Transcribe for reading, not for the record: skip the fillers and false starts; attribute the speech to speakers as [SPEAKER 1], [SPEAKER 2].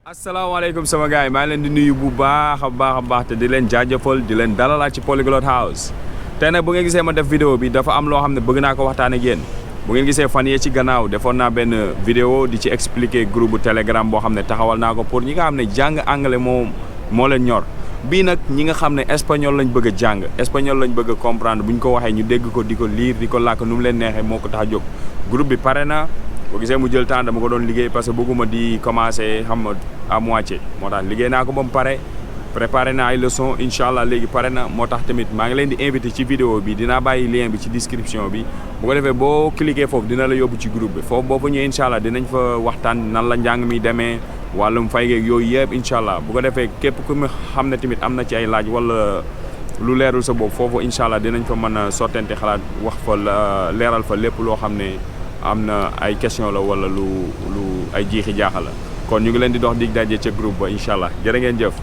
[SPEAKER 1] asalaamaaleykum sama gars yi maa ngi leen di nuyu bu baax a baax te di leen jaajëfal di leen dalalaat ci PolyglotHouse tey nag bu ngeen gisee ma def vidéo bi dafa am loo xam ne bëgg naa ko waxtaan ak yéen bu ngeen gisee fan yee ci gannaaw defoon naa benn vidéo di ci expliquer groupe bu Telegram boo xam ne taxawal naa ko pour ñi nga xam ne jàng anglais moo leen ñor bii nag ñi nga xam ne espagnol lañ bëgg a jàng espagnol lañ bëgg a comprendre bu ñu ko waxee ñu dégg ko di ko lire di ko làkk nu mu leen neexee moo ko tax a jóg groupe bi pare na boo gisee mu jël temps dama ko doon liggéey parce que bëgguma di commencer xam nga à moitié moo tax liggéey naa ko ba mu pare préparé naa ay leçons incha allah léegi pare na moo tax tamit maa ngi leen di invité ci vidéo bi dinaa bàyyi lien bi ci description bi bu ko defee boo cliquer foofu dina la yóbbu ci groupe bi foofu boo fa ñëwee incha allah dinañ fa waxtaan nan la njàng mi demee wàllum fay geeg yooyu yëpp incha allah bu ko defee képp ku mu xam ne tamit am na ci ay laaj wala lu leerul sa bopp foofu incha allah dinañ fa mën a sottante xalaat wax fa leeral fa lépp loo xam ne am na ay question la wala lu ay jiixi jaaxa la kon ñu ngi leen di dox dig daje ca groupe ba incha allah jërë ngeen jëf